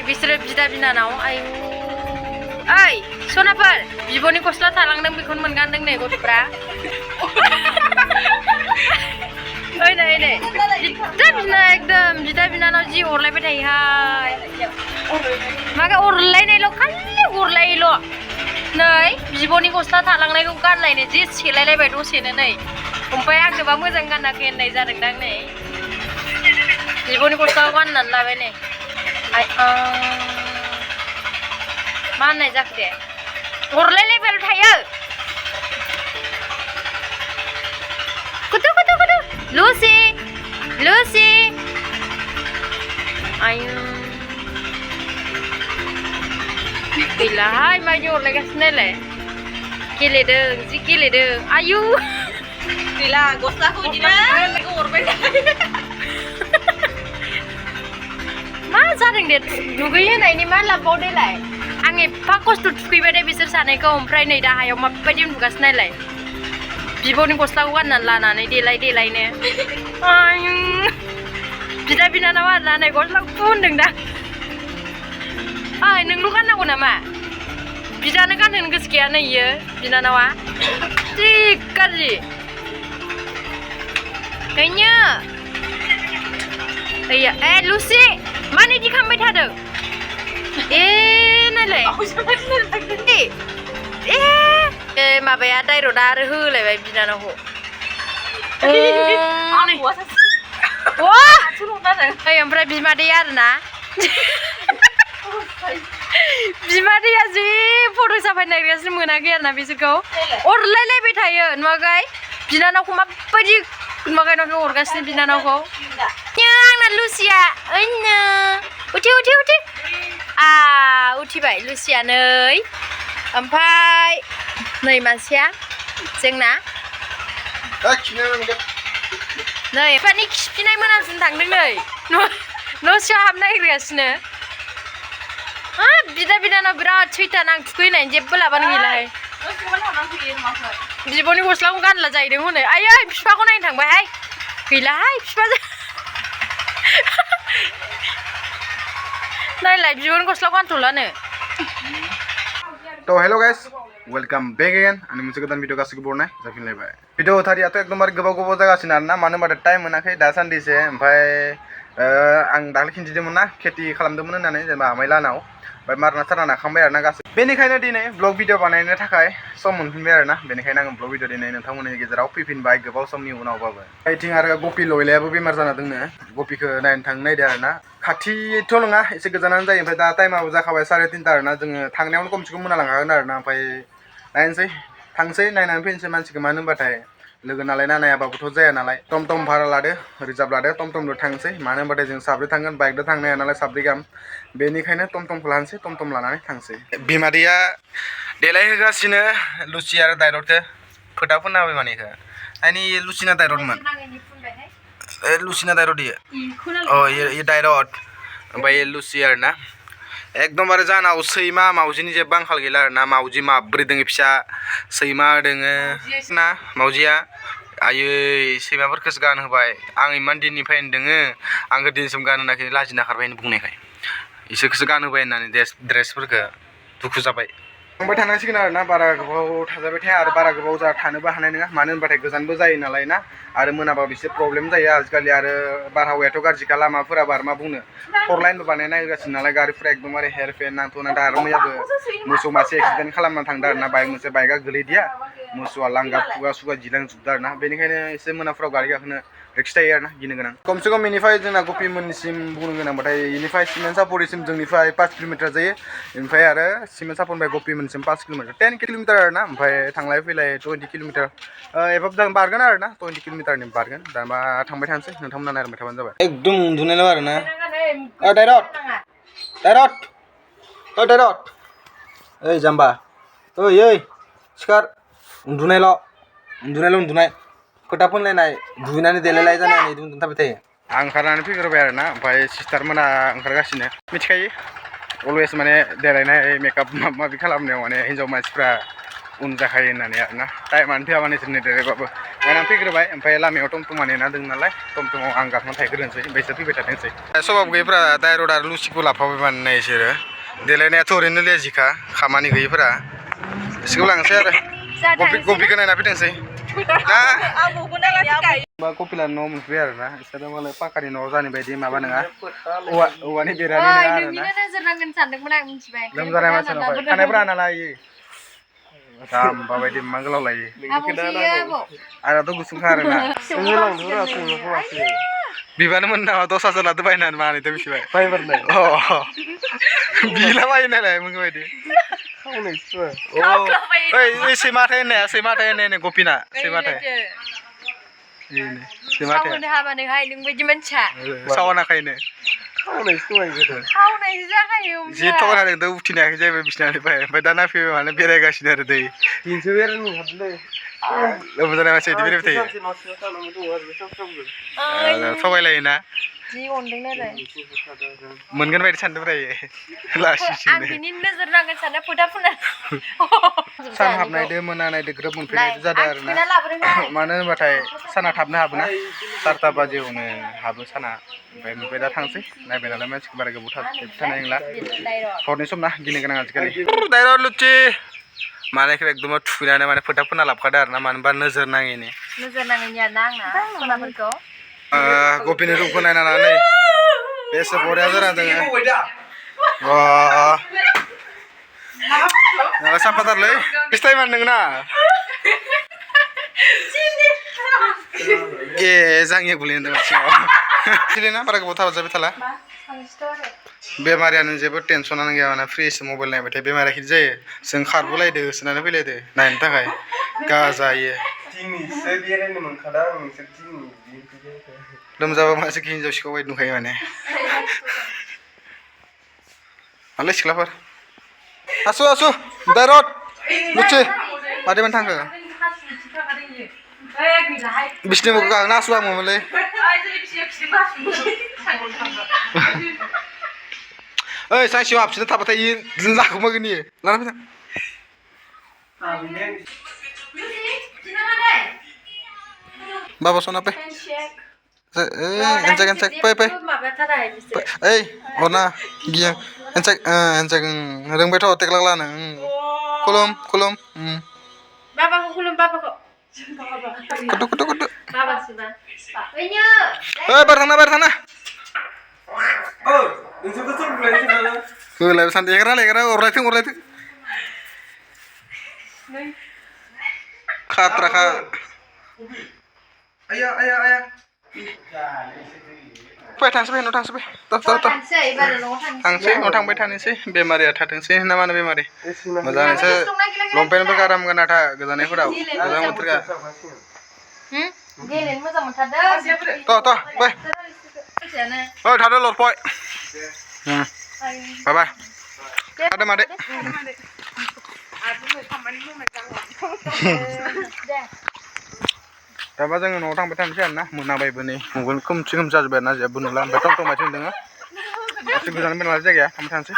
बिसोरो बिदा बिनानाव आयु ओइ सनाफोर बिब'नि गस्ला थालांदों बेखौनो मोनगानदों नै गथ'फ्रा ओइ नै बिदा बिना एकदम बिदा बिनानाव जि अरलायबाय थायोहाय मागा अरलायनायल' खालि अरलायोल' नै बिब'नि गस्ला थालांनायखौ गानलायनो जि सेलायलायबाय दसेनो नै ओमफ्राय आंनोबा मोजां गानाखै होननाय जादोंदां नै बिब'नि गस्लाखौ गाननानै लाबाय नै मा होननाय जाखो दे अरलायलायबायल' थायो कुतु लुसि आयु गैलाहाय मायदि अरलायगासिनो नायलाय गेलेदों जि गेलेदों आयु गैला गस्लाखौ बिदिनो अरबाय थायो मा जादों दे दुगै होनायनि मा लाबबाव देलाय आं एफा खस्थ' थुखैबाय दे बिसोर सानैखौ ओमफ्राय नै दाहायाव माबायदि उन्दुगासिनो नायलाय बिब'नि गस्लाखौ गाननानै लानानै देलायनो आयु बिदा बिनानाव आरोना नै गस्लाखौ होनदों दा ओइ नोंल' गाननांगौ नामा बिदानो गानहोनो गोसो गैया नै इयो बिनानावा जि गाज्रि हैनो ए लुसि मानो इदि खालामबाय थादों नायलाय माबाया दाइरदा आरो होलायबाय बिनानावखौ ओमफ्राय बिमादैया आरोना बिमादैया जि फट' साफायनो नागिरगासिनो मोनाखै आरोना बिसोरखौ अरलायलायबाय थायो नुवाखै बिनानावखौ माबायदि नुवाखै अरगासिनो बिनानावखौ आंना लुसिया ओइनो उथि उथिबाय लुसिया नै ओमफ्राय नै मानसिया जोंना नै एफानि खिफिनाय मोनामसिनो थांदों नै न' सिङाव हाबनो नागिरगासिनो बिदा बिनानाव बिराद सैथान आं थुखैनायनि जेबो लाबानो गैलाहाय बिब'नि गस्लाखौ गानला जाहैदों हनै आयै बिफाखौ नायनो थांबायहाय गैलाहाय बिफाजों नायलाय बिब'नि गस्लाखौ गानथ'लानो तो hello guys welcome back again आंनि मोनसे गोदान भिडिअ गासिबो बरनाय जाफिनलायबाय भिडिअ थारियाथ' एकदमबारे गोबाव जागासिनो आरोना मानो होनबाथाय टाइम मोनाखै दासान्दिसो ओमफ्राय आं दाख्लै खिन्थिदोंमोन ना खेथि खालामदोंमोन होननानै जेनेबा आमाइलानाव ओमफ्राय मारना सारना नाखांबाय आरोना गासै बेनिखायनो दिनै ब्लग भिडिअ बानायनो थाखाय सम मोनफिनबाय आरोना बेनिखायनो आं ब्लग भिडिअ दिनै नोंथांमोननि गेजेराव फैफिनबाय गोबाव समनि उनावबाबो ओइथिं आरो गपि लयलायाबो बेमार जाना दोंनो गपिखौ नायनो थांनो नायदो आरोना खाथिथ' नङा एसे गोजानानो जायो ओमफ्राय दा टाइमाबो जाखाबाय 3:30 आरोना जोङो थांनायावनो खमसे खम मोनालांखागोन आरोना ओमफ्राय नायनोसै थांसै नायनानै फैनोसै मानसिखौ मानो होनबाथाय लोगो नालाय नायाबाबोथ' जाया नालाय टमटम भारा लादो रिजार्भ लादो टमटमजों थांसै मानो होनबाथाय जों साब्रै थांगोन बाइकजों थांनो हाया नालाय साब्रै गाहाम बेनिखायनो टमटमखौ लानोसै टमटम लानानै थांसै बिमादैया देलायहोगासिनो लुसि आरो दाइरदखौ फोथा फोनना होबाय माने इखौ आंनि लुसिना दाइरदमोन लुसिना दाइरद इयो दाइरद ओमफ्राय लुसि आरोना एकदमबारे जानाव सैमा मावजिनि जेबो आंखाल गैला आरोना मावजि माब्रै दोङो फिसा सैमा दोङो ना मावजिया आयै सैमाफोरखौसो गानहोबाय आं इमान दिननिफ्रायनो दोङो आंखौ दिनसिम गानहोनाखै लाजिना खारबाय बुंनायखाय इसोरखौसो गानहोबाय होननानै ड्रेसफोरखौ दुखु जाबाय थांबाय थानांसिगोन आरोना बारा गोबाव थाजाबाय थाया आरो बारा गोबाव थानोबो हानाय नङा मानो होनबाथाय गोजानबो जायो नालाय ना आरो मोनाबाबो एसे प्रब्लेम जायो आजिखालि आरो बारहावायाथ' गाज्रिखा लामाफोराबो आरो मा बुंनो 4 लाइनबो बानायना होगासिनो नालाय गारिफोरा एकदमबारे हेरफेर नांथ'ना दा आरो मैयाबो मोसौ मासे एक्सिडेन्ट खालामना थांदों आरोना बाइकआ गोलैदिया मोसौआ लांगा खुगा जिलांजोबदों आरोना बेनिखायनो एसे मोनाफोराव गारि गाखोनो रिक्स थायो आरोना गिनो गोनां खमसे खम बेनिफ्राय जोंना गपिमोननिसिम बुंनो गोनांबाथाय बेनिफ्राय सिमेन्ट सापरिसिम जोंनिफ्राय 5 किल'मिटार जायो ओमफ्राय आरो सिमेन्ट सापरनिफ्राय गपिमोनसिम 5 किल'मिटार 10 किल'मिटार आरोना ओमफ्राय थांलाय फैलाय 20 किल'मिटार एबा बारगोन आरोना 20 किल'मिटारनि बारगोन दामा थांबाय थानोसै नोंथांमोना नायबाय थाबानो जाबाय एकदम उन्दुनायल' आरोना दाइरद ओइ जाम्बा ओइ सिखार उन्दुनाय फोथा फोनलायनाय दुगैनानै देलायलाय जानानै उन्दुना थाबाय थायो आं ओंखारनानै फैग्रोबाय आरो ना ओमफ्राय सिस्टारमोना ओंखारगासिनो मिथिखायो अलवेज माने देलायनाय मेकआप माबा माबि खालामनायाव माने हिन्जाव मानसिफ्रा उन जाखायो होननानै आरो ना टाइमानो थोआ माने जोंनि देलायबाबो ओंखायनो आं फैग्रोबाय ओमफ्राय लामायाव टमटमा नेना दं नालाय टमटमाव आं गाखोना थाहैग्रोनोसै ओमफ्राय बिसोर फैबाय थाथोंसै सबाब गैयैफ्रा डाइरेक्ट आरो लुसिखौ लाफाबाय माने बिसोरो देलायनायाथ' ओरैनो लेजिखा खामानि गैयैफोरा बिसोरखौ लांसै आरो कपिखौ नायना फैथोंसै बा कपिला न' मोनफैबाय आरो ना बिसोरो मालाय पाकानि न' जानाय बायदि माबा नङा औवानि बेरानि नङा आरो ना नोजोर नांगोन सानदोंमोन आं मिथिबाय लोमजानाय मानसिनाव खानायफ्रा आना लायो जाम्बा बायदि मा गोलाव लायो आंनाथ' गुसुंखा आरो ना बिबानो मोन नामा 10,000 लादो बायनानै मानैथ' मिथिबाय बायबारलाय बिला बायो नालाय मोनगो बायदि ओइ सैमाथाय होननाया गपिना सैमाथाय सावनो हाबानोहाय नों बायदि मानसिया सावानाखायनो खावनायसो जाखायो जि थगायनानै दा उथिनायाखै जाहैबाय बिसिनानिफ्राय ओमफ्राय दा नायफैबाय माने बेरायगासिनो आरो दै दिनसो बेरायनो हादोंलै लोमजानाय मानसि बिदि बेरायबाय थायो थगायलायोना जि अनदों नालाय मोनगोन बायदि सानदों रायो आं बिनि नोजोर नांगोन सानना फोथा फुना सान हाबनायदो मोनानायदो ग्रोब मोनफैनाय जादों आरो ना मानो होनबाथाय साना थाबनो हाबोना 4ता बाजियावनो हाबो साना ओमफ्राय दा थांसै नायबाय नालाय मानसिखौ बारा गोबाव थानाय नंला हरनि सम ना गिनो गोनां आजिखालि डाइरेक्ट लुचि मानायखौ एकदम थुखैनानै माने फोथा फोनना लाबोखादो आरो ना मानो होनबा नोजोर नाङैनि आरो ना आंना खनाफोरखौ गपिनि रुमखौ नायना लानानै बेसे बरिया जाना दोङो नालाय साफाथारलै फिथाइ मान नोंना ए जाङिया गुलि होनदों ना बारा गोबाव थाबा जाबाय थाला बेमारियानो जेबो टेनसनानो गैया माने फ्रिसो मबाइल नायबाथाय बेमारिया खिथि जायो जों खारबोलायदो होसोनानै फैलायदो नायनो थाखाय गाजायो लोमजाबा मानसिखौ हिन्जाव सिखाव बायदि नुखायो माने मालै सिख्लाफोर आसु डाइरेक्ट लुचि मादैमोन थांखो बिसिनि मुखौ गाखोना आसु आंमोनलै ओइ सानसेयाव हाबसिनो थाबाथाय लाखोमागोन इयो लाना फैना बाबा सना फै एनसाक फै ओइ अरना गिया एनसाक रोंबायथ' टेक्ला लानो खुलुम बाबाखौ खुलुम बाबाखौ कुटु बाबासोबा ओइ बार थाना होलाय सानदे एगारा अरलायथों खात्राखा आया फै थांसै न' थांसै न' थांबाय थानोसै बेमारिया थाथोंसै ना मा होनो बेमारि मोजाङैसो लंपेन्टफोर आराम गानना था गोजांनायफोराव मोजां बोथोरगा गेलेनो मोजां मोनथारदों फै ओइ थादो लरफय बाय थादो मादै दाबा जोङो न'आव थांबाय थानोसै आरो ना मोनाबायबो नै मबाइल खोमसि जाजोब्बाय आरो ना जेबो नुला ओमफ्राय टमटम आथिं दङ एसे गोजान नालाय जायगाया थांबाय थानोसै